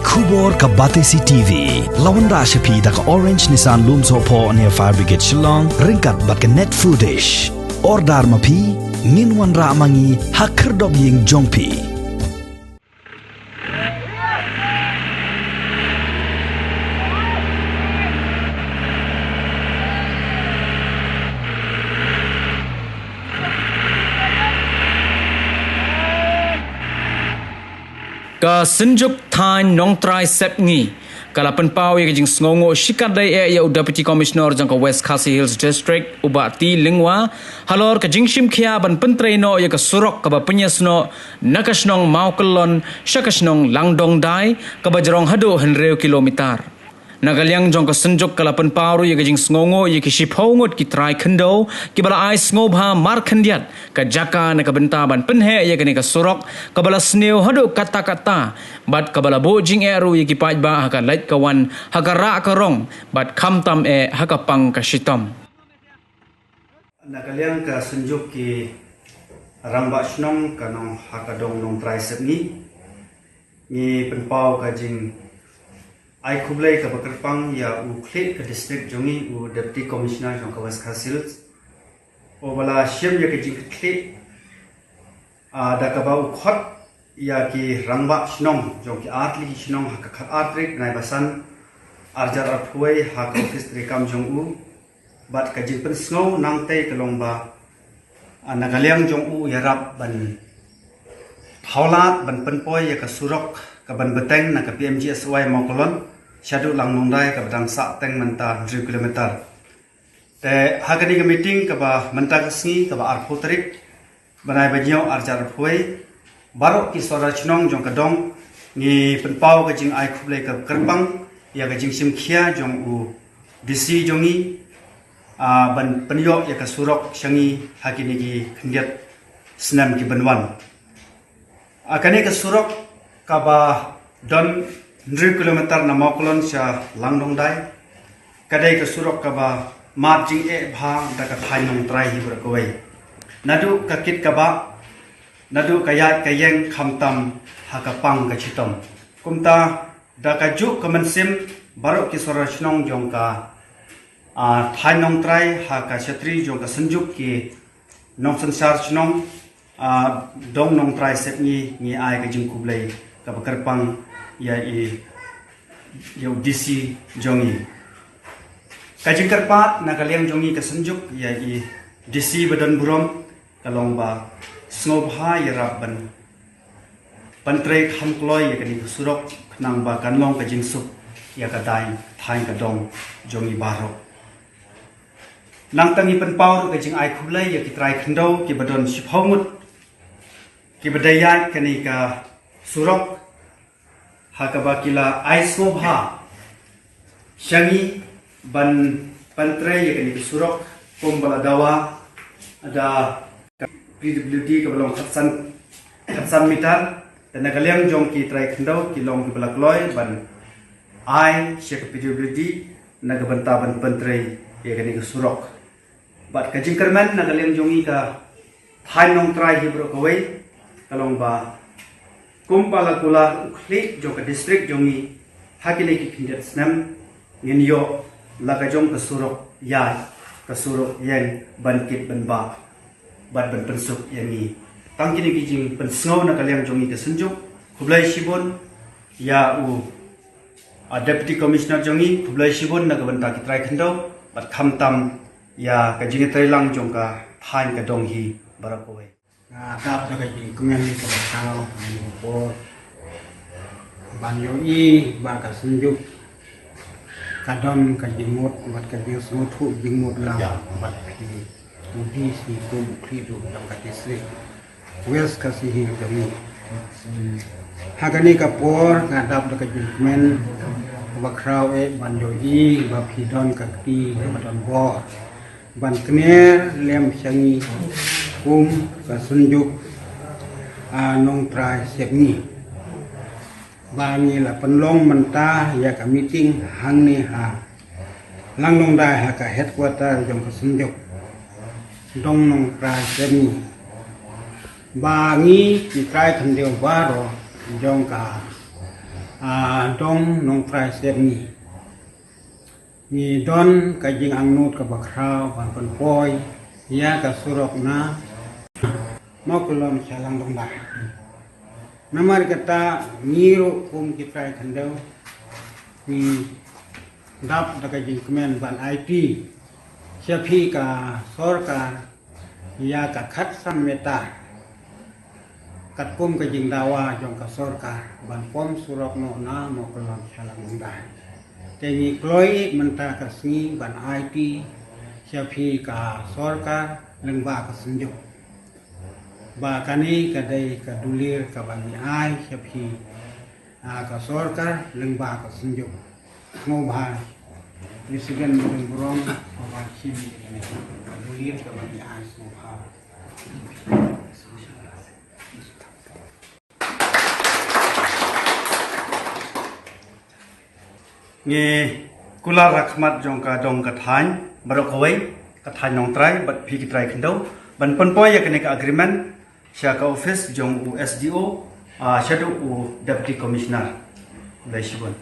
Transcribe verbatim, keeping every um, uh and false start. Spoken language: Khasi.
Khubor ka Batesi T V la wanrah sha phi da ka Orange Nissan Lumsohphoh near Fire Brigade Shillong, ryngkat bad ka Net Foodish. Order ma phi, ngin wanrah ma ngi ha khyrdop ïing jong phi. Ka Synjuk Thaiñ Nongtrai Sepngi ka la pynpaw ïa ka jingsngewnguh shikatdei eh ïa u Deputy Commissioner jong ka West Khasi Hills District, u Bah T Lyngwa, halor ka jingshim khia ban pyntrei noh ïa ka surok kaba pynïasnoh na ka shnong Mawkyllon sha ka shnong Langdongdai, kaba jrong haduh hynriew kilometer. Na ka liang jong ka Synjuk ka la pynpaw ruh ïa ka jingsngewnguh ïa ki shiphew ngut ki trai khyndew kiba la ai sngewbha markhyndiat ka jaka na ka bynta ban pynheh ïa kane ka surok kaba la sniew haduh katta katta, bad kaba la buh jingeh ruh ïa ki paidbah ha ka leit ka wan, ha ka rah ka rong, bad khamtam eh ha ka pang ka shitom. Na ka liang ka Synjuk ki rangbah shnong ka nong ha ka dong Nongtrai Sepngi, ngi pynpaw ka jingai khublei kaba kyrpang ïa u khlieh ka district jong ngi, u Deputy Commissioner jong ka West Khasi Hills, uba la shim ïa ka jingkitkhlieh, ah, da kaba u khot ïa ki rangbah shnong jong ki artylli ki shnong ha ka khatar tarik bnai ba san, arhajar arphew wei, ha ka ophis treikam jong u. Bad ka jingpynsngew nangtei ka long ba, ah, na ka liang jong u ïarap ban thaw lad ban pynpoi ïa ka surok kaban bteng na ka P M G S Y Mawkyllon shaduh Langdongdai kaba dang sah teng mynta hynriew kilometer. Te ha kane ka meeting kaba mynta ka sngi kaba arphew tarik bnai ba hynñiew, arhajar arphew wei, baroh ki sordar shnong jong ka dong ngi pynpaw ka jingai khublei kaba kyrpang ïa ka jingshim khia jong u D C jong ngi, ah, ban pynïoh ïa ka surok sha ngi ha kine ki khyndiat snem kiban wan. Ah, kane ka surok kaba don hynriew kilometer na Mawkyllon sha Langdongdai, ka dei ka surok kaba mad jingeh bha da ka thaiñ Nongtrai hi baroh kawei. Naduh ka kit ka bah, naduh ka ïaid ka ïeng, khamtam ha ka pang ka shitom. Kumta da ka juh ka mynsiem baroh ki sordar shnong jong ka, ah, thaiñ Nongtrai ha ka shatri jong ka Synjuk ki nongsynshar shnong, ah, dong Nongtrai Sepngi, ngi ai ka jingkhublei kaba kyrpang ïa i, ïa u D C jong ngi. Ka jingkyrpad na ka liang jong ngi ka Synjuk ïa i D C ba don burom ka long ba sngewbha ïarap ban pyntrei kham kloi ïa kane ka surok khnang ba kan long ka jingsuk ïa ka thaiñ, thaiñ ka dong jong ngi baroh. Nangta ngi pynpaw ruh ka jingai khublei ïa ki trai khyndew kiba don shiphew ngut kiba dei ïaid kane ka surok, ha kaba ki la ai sngewbha sha ngi ban pyntrei ïa kane ka surok kumba la dawa da ka P W D kaba long khatsan, khatsan meter. Te na ka liang jong ki trai khyndew ki long kiba la kloi ban ai sha ka P W D na ka bynta ban pyntrei ïa kane ka surok. Bad ka jingkyrmen na ka liang jong ngi ka thaiñ Nongtrai hi baroh kawei ka long ba kumba la kular u khlieh jong ka district jong ngi ha kine ki khyndiat snem, ngin ïoh la ka jong ka surok ïaid, ka surok ïeng ban kit ban bah bad ban pynsuk ïa ngi. Tang kine ki jingpynsngew na ka liang jong ngi ka Synjuk. Khublei shibun ïa u, ah, Deputy Commissioner jong ngi, khublei shibun na ka bynta ki trai khyndew bad khamtam ïa ka jingïatreilang jong ka thaiñ ka dong hi baroh kawei. Nga dap da ka jingkmen kaba khraw ha kane ka por ban ïohi ba ka Synjuk ka don ka jingmut bad ka jingsngewthuh jingmut lang bad phi, u D C kum u khlieh duh jong ka district West Khasi Hills jong ngi. Ha kane ka por nga dap da ka jingkmen kaba khraw eh ban ïohi ba phi don ka kti kaba don bor ban kner lem sha ngi kum ka Synjuk, ah, Nongtrai Sepngi. Ba ngi la pynlong mynta ïa ka meeting hangne ha Langdongdai ha ka headquarter jong ka Synjuk, dong Nongtrai Sepngi. Ba ngi ki trai khyndew baroh jong ka A dong nongtrai sep ngi. Ngi don ka jingangnud kaba khraw ban pynpoi ïa ka surok na Mawkyllon Shillong Dongdai. Namar kata ngi ruh kum ki trai khyndew ngi dap da ka jingkmen ban aiti sha phi ka sorkar ïa ka khatsan mita katkum ka jingdawa jong ka sorkar ban pom surok noh na Mawkyllon Shillong Dongdai. Te ngi kloi ïa mynta ka sngi ban aiti sha phi ka sorkar lyngba ka Synjuk ba kane ka dei ka dulir kaba ngi ai sha phi, ah, ka sorkar lyngba ka Synjuk. Sngewbha President Mawleng Burom, ba shim ïa kane ka dulir kaba ngi ai, sngewbha. Ngi kular ha khmat jong ka dong ka thaiñ baroh kawei, ka thaiñ nongtrai bad phi ki trai khyndew, ban pynpoi ïa kane ka agreement sha ka office jong u S D O, ah, shaduh u Deputy Commissioner. Khublei shibun.